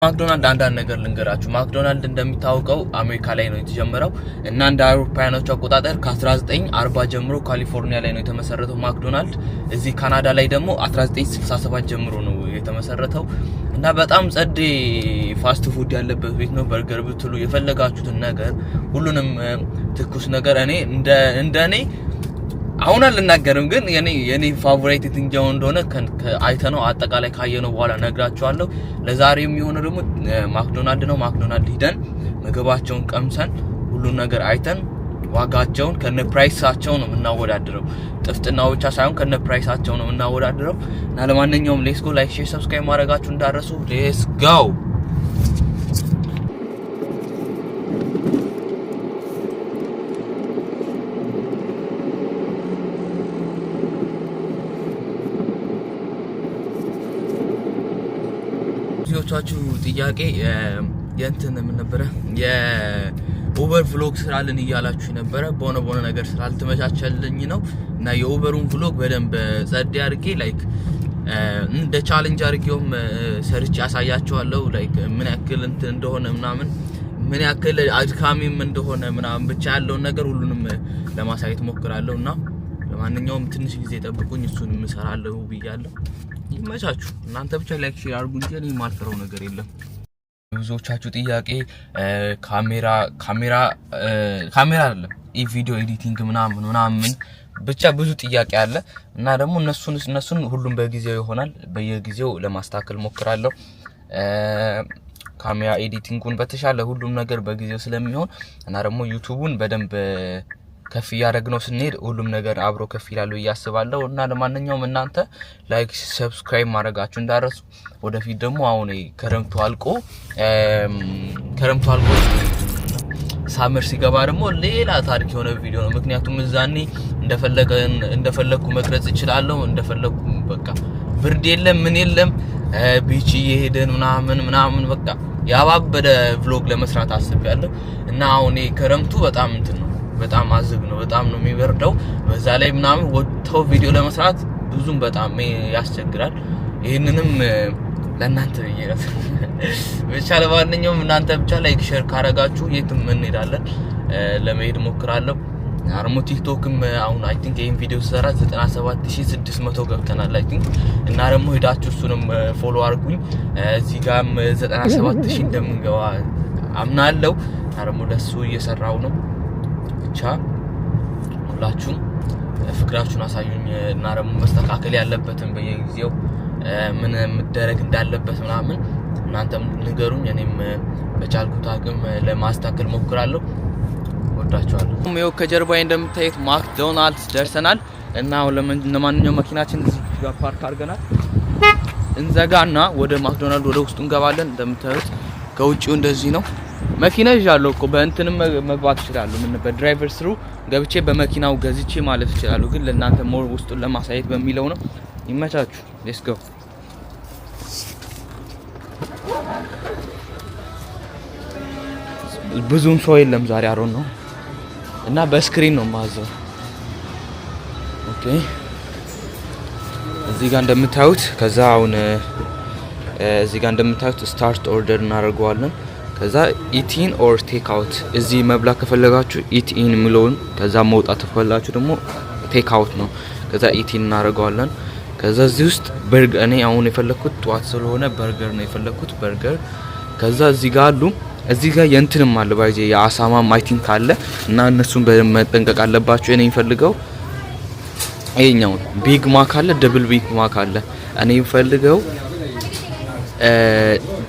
ማክዶናልድ አንዳንድ ነገር ልንገራችሁ። ማክዶናልድ እንደሚታወቀው አሜሪካ ላይ ነው የተጀመረው እና እንደ አውሮፓውያኖቹ አቆጣጠር ከ1940 ጀምሮ ካሊፎርኒያ ላይ ነው የተመሰረተው ማክዶናልድ። እዚህ ካናዳ ላይ ደግሞ 1967 ጀምሮ ነው የተመሰረተው እና በጣም ጸዴ fast food ያለበት ቤት ነው። በርገር ብትሉ የፈለጋችሁትን ነገር ሁሉንም ትኩስ ነገር እኔ እንደ እኔ አሁን አልናገርም፣ ግን የኔ favorite የትኛው እንደሆነ አይተነው አጠቃላይ ካየነው በኋላ ነግራችኋለሁ። ለዛሬ የሚሆነው ደግሞ ማክዶናልድ ነው። ማክዶናልድ ሂደን ምግባቸውን ቀምሰን ሁሉን ነገር አይተን ዋጋቸውን ከነ price ኣቸው ነው የምናወዳድረው። ጥፍጥናው ብቻ ሳይሆን ከነ price ኣቸው ነው የምናወዳድረው። እና ለማንኛውም let's go። Like፣ share፣ subscribe ማድረጋችሁ እንዳትረሱ። Let's go። ብዙዎቻችሁ ጥያቄ የእንትን ምን ነበረ የ Uber vlog ስራልን እያላችሁ ነበረ። በሆነ በሆነ ነገር ስላልተመቻቸልኝ ነው እና የ Uber ኡን vlog በደንብ ጸዴ አድርጌ like እንደ challenge አድርጌውም ሰርቼ ያሳያችኋለሁ። Like ምን ያክል እንትን እንደሆነ ምናምን፣ ምን ያክል አድካሚም እንደሆነ ምናምን፣ ብቻ ያለውን ነገር ሁሉንም ለማሳየት ሞክራለሁ እና ለማንኛውም ትንሽ ጊዜ ጠብቁኝ፣ እሱንም እሰራለሁ ብያለሁ። ይመቻችሁ። እናንተ ብቻ like፣ share አድርጉ እንጂ እኔ የማልፈረው ነገር የለም። ብዙዎቻችሁ ጥያቄ ካሜራ ካሜራ ካሜራ አይደለም video editing ምናምን ምናምን ብቻ ብዙ ጥያቄ አለ እና ደግሞ እነሱን ሁሉም በጊዜው ይሆናል። በየጊዜው ለማስተካከል ሞክራለሁ። ካሜራ editing ኡን በተሻለ ሁሉም ነገር በጊዜው ስለሚሆን እና ደግሞ YouTube ኡን በደንብ ከፍ እያደረግነው ስንሄድ ሁሉም ነገር አብሮ ከፍ ይላል ብዬ አስባለሁ። እና ለማንኛውም እናንተ like፣ subscribe ማድረጋችሁ እንዳትረሱ። ወደፊት ደግሞ አሁን ክረምቱ አልቆ summer ሲገባ ደግሞ ሌላ ታሪክ የሆነ ቪዲዮ ነው። ምክንያቱም እዛኔ እንደፈለግኩ መቅረጽ እችላለሁ። እንደፈለግኩ በቃ ብርድ የለም፣ ምን የለም፣ beach እየሄድን ምናምን ምናምን በቃ ያባበደ vlog ለመስራት አስቤያለሁ። እና አሁን ክረምቱ በጣም እንትን ነው፣ በጣም አዝግ ነው፣ በጣም ነው የሚበርደው። በዛ ላይ ምናምን ወጥተው ቪዲዮ ለመስራት ብዙም በጣም ያስቸግራል። ይህንንም ለእናንተ ብዬ ነው። ብቻ ለማንኛውም እናንተ ብቻ like፣ share ካረጋችሁ የትም እንሄዳለን፣ ለመሄድ ሞክራለሁ። አርሞ TikTok ም አሁን I think ይሄን ቪዲዮ ስሰራ 97600 ገብተናል I think። እና ደግሞ ሄዳችሁ እሱንም follow አድርጉኝ። እዚህ ጋርም 97000 እንደምንገባ አምናለሁ። እና ደግሞ ለሱ እየሰራው ነው። ብቻ ሁላችሁም ፍቅራችሁን አሳዩኝ እና ደግሞ መስተካከል ያለበትን በየጊዜው ምን መደረግ እንዳለበት ምናምን እናንተም ንገሩኝ። እኔም በቻልኩት አቅም ለማስተካከል ሞክራለሁ። ወዳችኋለሁ። ይኸው ከጀርባዬ እንደምታዩት ማክዶናልድስ ደርሰናል እና አሁን ለማንኛውም መኪናችን እዚህ ጋር ፓርክ አድርገናል። እንዘጋና ወደ ማክዶናልድ ወደ ውስጡ እንገባለን። እንደምታዩት ከውጭው እንደዚህ ነው። መኪና ይዣለሁ እኮ፣ በእንትንም መግባት እችላለሁ። ምን በ drive through ገብቼ በመኪናው ገዝቼ ማለፍ እችላለሁ። ግን ለእናንተ more ውስጡን ለማሳየት በሚለው ነው። ይመቻችሁ። Let's go። ብዙም ሰው የለም ዛሬ፣ አሮን ነው እና በ screen ነው ማዘው። Okay፣ እዚህ ጋር እንደምታዩት፣ ከዛ አሁን እዚህ ጋር እንደምታዩት start order እናደርገዋለን። ከዛ eat in or take out፣ እዚህ መብላት ከፈለጋችሁ eat in የሚለውን፣ ከዛ መውጣት ከፈለጋችሁ ደግሞ take out ነው። ከዛ eat in እናደርገዋለን። ከዛ እዚህ ውስጥ በርገር፣ እኔ አሁን የፈለግኩት ጠዋት ስለሆነ በርገር ነው የፈለግኩት፣ በርገር። ከዛ እዚህ ጋር አሉ፣ እዚህ ጋር የእንትንም አለ፣ by the way የአሳማም I think አለ እና እነሱን በመጠንቀቅ አለባችሁ። እኔ የምፈልገው ይሄኛውን Big Mac አለ፣ double Big Mac አለ። እኔ የምፈልገው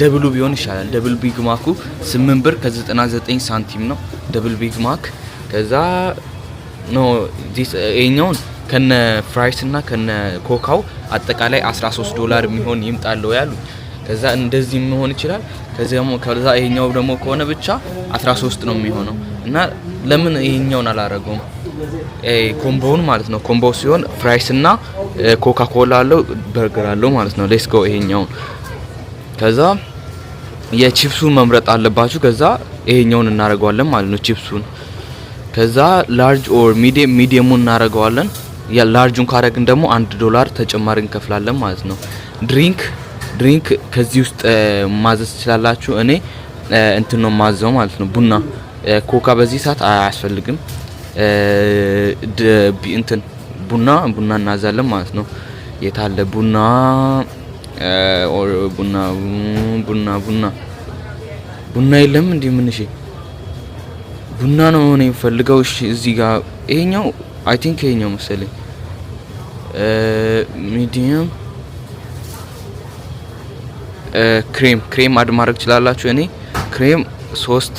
double ኡ ቢሆን ይሻላል። Double Big Mac ኡ 8 ብር ከ99 ሳንቲም ነው double Big Mac። ከዛ no this ይሄኛውን ከነ fries እና ከነ ኮካው አጠቃላይ 13 ዶላር የሚሆን ይምጣለው ያሉ። ከዛ እንደዚህ መሆን ይችላል። ከዛ ይሄኛው ደግሞ ከሆነ ብቻ 13 ነው የሚሆነው። እና ለምን ይሄኛውን አላረገውም? Combo ውን ማለት ነው። Combo ሲሆን fries እና ኮካ ኮላ አለው፣ በርገር አለው ማለት ነው። Let's go ይሄኛውን። ከዛ የቺፕሱን መምረጥ አለባችሁ። ከዛ ይሄኛውን እናደርገዋለን ማለት ነው ቺፕሱን። ከዛ large or medium፣ medium ኡን እናደርገዋለን። ያ large ኡን ካረግን ደግሞ 1 ዶላር ተጨማሪ እንከፍላለን ማለት ነው። Drink Drink ከዚህ ውስጥ ማዘዝ ትችላላችሁ። እኔ እንትን ነው ማዘው ማለት ነው፣ ቡና። ኮካ በዚህ ሰዓት አያስፈልግም። እንትን ቡና እናዛለን ማለት ነው። የታለ ቡና? ቡና ቡና ቡና ቡና የለም እንዴ? ምን? እሺ፣ ቡና ነው እኔ የምፈልገው። እሺ፣ እዚህ ጋር ይሄኛው፣ I think ይሄኛው መሰለኝ። Medium cream add ማድረግ ትችላላችሁ። እኔ ክሬም ሶስት፣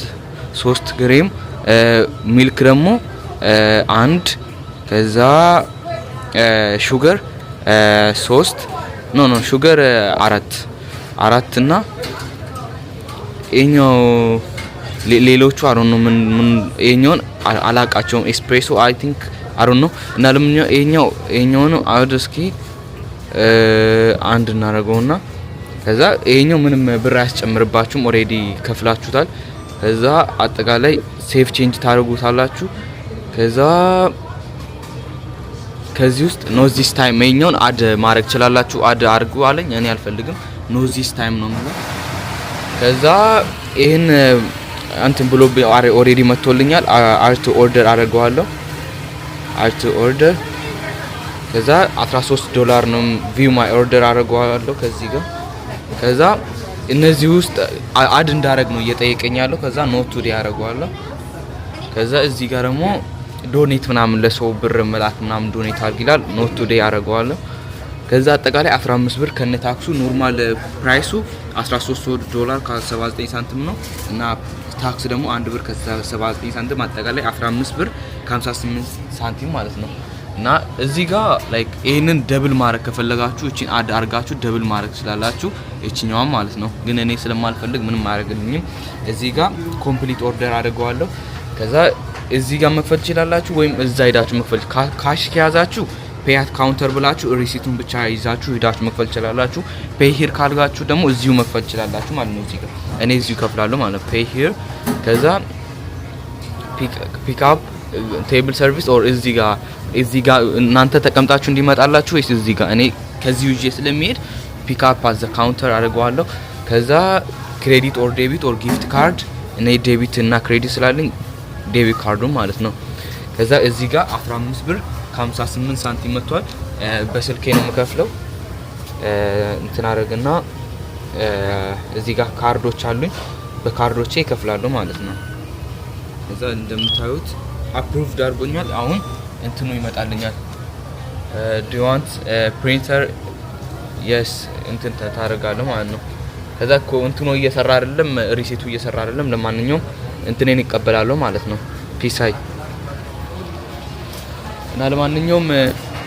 ሶስት cream፣ milk ደግሞ አንድ፣ ከዛ sugar ሶስት፣ no, sugar አራት፣ አራት እና ይሄኛው ሌሎቹ I don't know ምን ምን፣ ይሄኛውን አላቃቸውም። Espresso I think፣ I don't know። እና ለምኛው ይሄኛው ነው። Add እስኪ አንድ እናደርገውና ከዛ ይሄኛው ምንም ብር አያስጨምርባችሁም። Already ከፍላችሁታል። ከዛ አጠቃላይ save change ታደርጉታላችሁ። ከዛ ከዚህ ውስጥ not this time ይሄኛውን add ማድረግ ትችላላችሁ። Add አድርጉ አለኝ። እኔ አልፈልግም። Not this time ነው የምለው። ከዛ ይህን እንትን ብሎ already መጥቶልኛል። Add to order አደርገዋለሁ። Add to order። ከዛ 13 ዶላር ነው። View my order አደርገዋለሁ ከዚህ ጋር። ከዛ እነዚህ ውስጥ add እንዳረግ ነው እየጠየቀኝ ያለው። ከዛ not today አደርገዋለሁ። ከዛ እዚህ ጋር ደግሞ donate ምናምን፣ ለሰው ብር መላክ ምናምን donate አድርግ ይላል። Not today አደርገዋለሁ። ከዛ አጠቃላይ 15 ብር ከነ ታክሱ። Normal price ኡ 13 ዶላር ከ79 ሳንቲም ነው እና ታክስ ደግሞ 1 ብር ከ79 ሳንቲም፣ አጠቃላይ 15 ብር ከ58 ሳንቲም ማለት ነው። እና እዚህ ጋር like ይህንን double ማድረግ ከፈለጋችሁ እቺን add አድርጋችሁ double ማድረግ ትችላላችሁ፣ እቺኛዋን ማለት ነው። ግን እኔ ስለማልፈልግ ምንም አያደርግልኝም። እዚህ ጋር complete order አድርገዋለሁ። ከዛ እዚህ ጋር መክፈል ትችላላችሁ፣ ወይም እዛ ሄዳችሁ መክፈል፣ cash ከያዛችሁ pay at counter ብላችሁ receipt ኡን ብቻ ይዛችሁ ሄዳችሁ መክፈል ትችላላችሁ። Pay here ካላችሁ ደግሞ እዚሁ መክፈል ትችላላችሁ ማለት ነው። እዚህ ጋር እኔ እዚሁ ከፍላለሁ ማለት ነው። Pay here፣ ከዛ pick up፣ table service or እዚህ ጋር እናንተ ተቀምጣችሁ እንዲመጣላችሁ ወይስ እዚህ ጋር? እኔ ከዚሁ ይዤ ስለሚሄድ pick up at the counter አድርገዋለሁ። ከዛ credit or debit or gift card፣ እኔ debit እና credit ስላለኝ debit card ኡ ማለት ነው። ከዛ እዚህ ጋር 15 ብር ከ58 ሳንቲም መጥቷል። በስልኬ ነው የምከፍለው። እንትን አደረግና እዚህ ጋር ካርዶች አሉኝ። በካርዶቼ እከፍላለሁ ማለት ነው። ከዛ እንደምታዩት approved አድርጎኛል። አሁን እንትኑ ይመጣልኛል። Do you want printer? Yes እንትን ታደርጋለህ ማለት ነው። ከዛ እኮ እንትኑ እየሰራ አይደለም፣ receipt ኡ እየሰራ አይደለም። ለማንኛውም እንትኔን ይቀበላለሁ ማለት ነው። ፒሳይ እና ለማንኛውም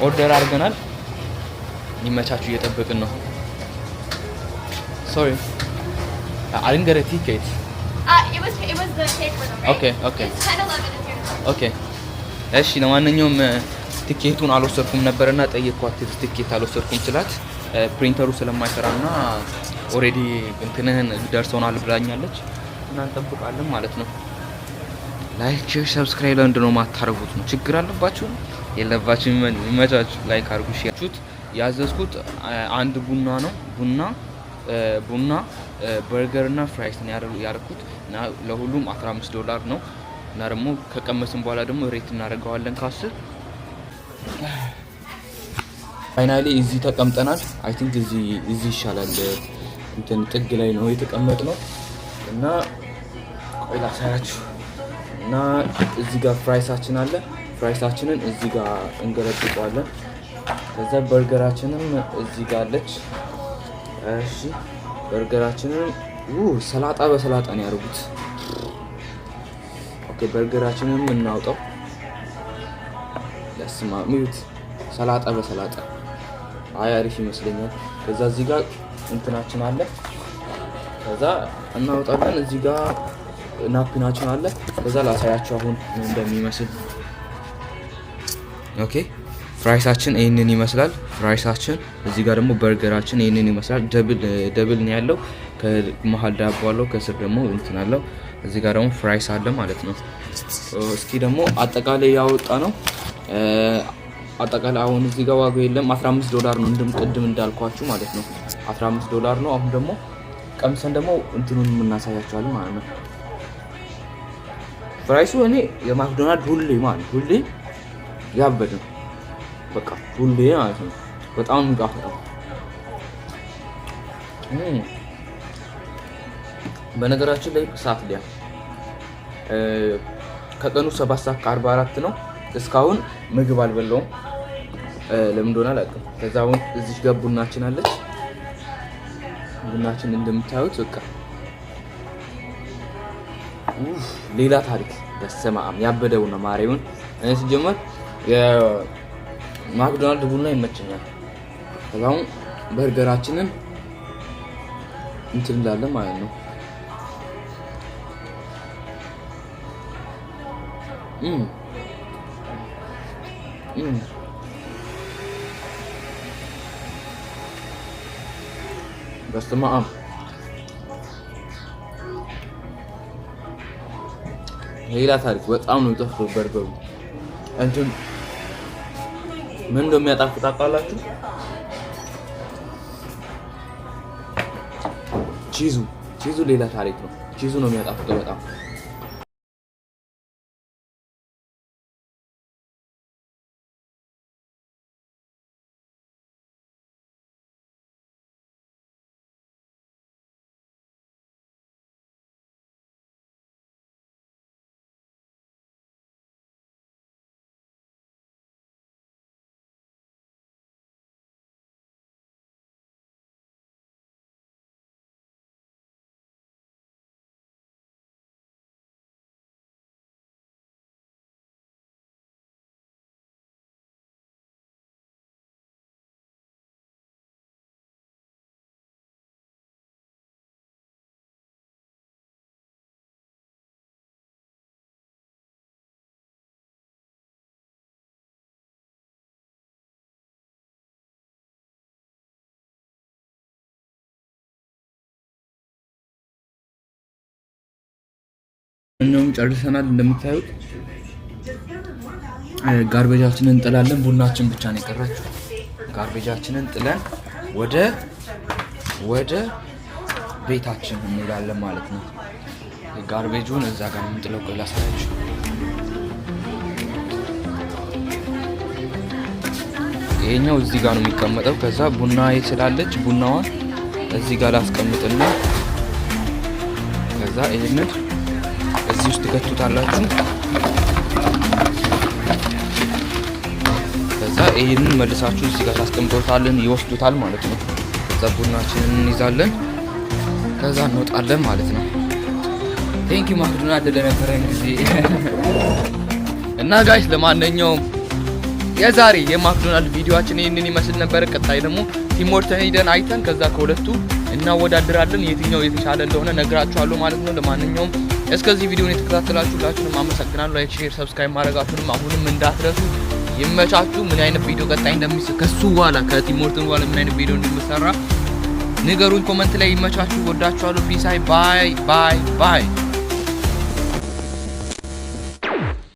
order አድርገናል። ይመቻችሁ፣ እየጠበቅን ነው። Sorry, I didn't get a ticket. It was the paper though, right? Okay. It's 10, 11 is your Okay፣ እሺ። ለማንኛውም ቲኬቱን አልወሰድኩም ነበርና ጠየቅኳት። ቲኬት አልወሰድኩም ስላት ፕሪንተሩ ስለማይሰራና already እንትንህን ደርሰውናል ብላኛለች እና እንጠብቃለን ማለት ነው። Like፣ share፣ subscribe ለምንድን ነው የማታደርጉት? ነው ችግር አለባችሁ? የለባችሁ? ይመቻችሁ። Like አድርጉ። Share። ያዘዝኩት አንድ ቡና ነው። ቡና፣ በርገር እና fries ነው ያደረኩት እና ለሁሉም 15 ዶላር ነው እና ደግሞ ከቀመስን በኋላ ደግሞ rate እናደርገዋለን ከ10። Finally እዚህ ተቀምጠናል። I think እዚህ ይሻላል። እንትን ጥግ ላይ ነው የተቀመጥነው እና ቆይ ላሳያችሁ። እና እዚህ ጋር fries ኣችን አለ። Fries ኣችንን እዚህ ጋር እንገለብጠዋለን። ከዛ በርገራችንም እዚህ ጋር አለች። እሺ፣ በርገራችንን ሰላጣ በሰላጣ ነው ያደርጉት። Okay፣ በርገራችንን እናውጣው። ለስማ ሚዩት፣ ሰላጣ በሰላጣ። አይ፣ አሪፍ ይመስለኛል። ከዛ እዚህ ጋር እንትናችን አለ። ከዛ እናወጣለን። እዚህ ጋር napkin ኣችን አለ። ከዛ ላሳያችሁ አሁን ምን እንደሚመስል። Okay፣ fries ኣችን ይህንን ይመስላል። Fries ኣችን፣ እዚህ ጋር ደግሞ በርገራችን ይህንን ይመስላል። Double double ነው ያለው። ከመሀል ዳቦ አለው፣ ከስር ደግሞ እንትን አለው። እዚህ ጋር ደግሞ fries አለ ማለት ነው። እስኪ ደግሞ አጠቃላይ ያወጣ ነው አጠቃላይ አሁን እዚህ ጋር ዋጋው የለም፣ 15 ዶላር ነው። እንደም ቅድም እንዳልኳችሁ ማለት ነው፣ 15 ዶላር ነው። አሁን ደግሞ ቀምሰን ደግሞ እንትኑን የምናሳያቸዋለን ማለት ነው። Fries ኡ እኔ የማክዶናልድ ሁሌ ማለት ሁሌ ያበደ ነው። በቃ ሁሌ ማለት ነው። በጣም የሚጣፍጠው። በነገራችን ላይ ሰዓት ሊያ ከቀኑ 7 ሰዓት ከ44 ነው። እስካሁን ምግብ አልበላውም። ለምን እንደሆነ አላውቅም። ከዛ አሁን እዚች ጋር ቡናችን አለች። ቡናችን እንደምታዩት በቃ ኡፍ ሌላ ታሪክ። በስመ አብ፣ ያበደ ቡና ማርያምን። እኔ ሲጀመር የማክዶናልድ ቡና ይመቸኛል። ከዛ አሁን በርገራችንን እንትን እንላለን ማለት ነው። እም እም በስመ አብ፣ ሌላ ታሪክ። በጣም ነው የሚጣፍጠው በርገሩ። እንትን ምን እንደሚያጣፍጥ ታውቃላችሁ? Cheese ኡ ሌላ ታሪክ ነው። Cheese ኡ ነው የሚያጣፍጠው በጣም። እኛውም ጨርሰናል። እንደምታዩት garbage ኣችንን እንጥላለን። ቡናችን ብቻ ነው የቀረችው። Garbage ኣችንን ጥለን ወደ ቤታችን እንሄዳለን ማለት ነው። Garbage ኡን እዛ ጋር የምንጥለው። ቆይ ላሳያችሁ። ይሄኛው እዚህ ጋር ነው የሚቀመጠው። ከዛ ቡና ስላለች ቡናዋን እዚህ ጋር ላስቀምጥና ከዛ ይሄንን እዚህ ውስጥ ትከቱታላችሁ። ከዛ ይሄንን መልሳችሁ እዚህ ጋር ታስቀምጡታለን፣ ይወስዱታል ማለት ነው። ከዛ ቡናችንን እንይዛለን፣ ከዛ እንወጣለን ማለት ነው። Thank you ማክዶናልድ ለነበረን ጊዜ። እና guys፣ ለማንኛውም የዛሬ የማክዶናልድ ቪዲዮአችን ይህንን ይመስል ነበር። ቀጣይ ደግሞ Tim Horton ሄደን አይተን ከዛ ከሁለቱ እናወዳድራለን፣ የትኛው የተሻለ እንደሆነ ነግራችኋለሁ ማለት ነው። ለማንኛውም እስከዚህ ቪዲዮን የተከታተላችሁ ሁላችሁንም አመሰግናለሁ። Like፣ share፣ subscribe ማድረጋችሁንም አሁንም እንዳትረሱ። ይመቻችሁ። ምን አይነት ቪዲዮ ቀጣይ እንደሚሰራ፣ ከሱ በኋላ ከ Tim Horton በኋላ ምን አይነት ቪዲዮ እንደሚሰራ ንገሩኝ comment ላይ። ይመቻችሁ። ወዳችኋለሁ። Peace። Bye bye bye።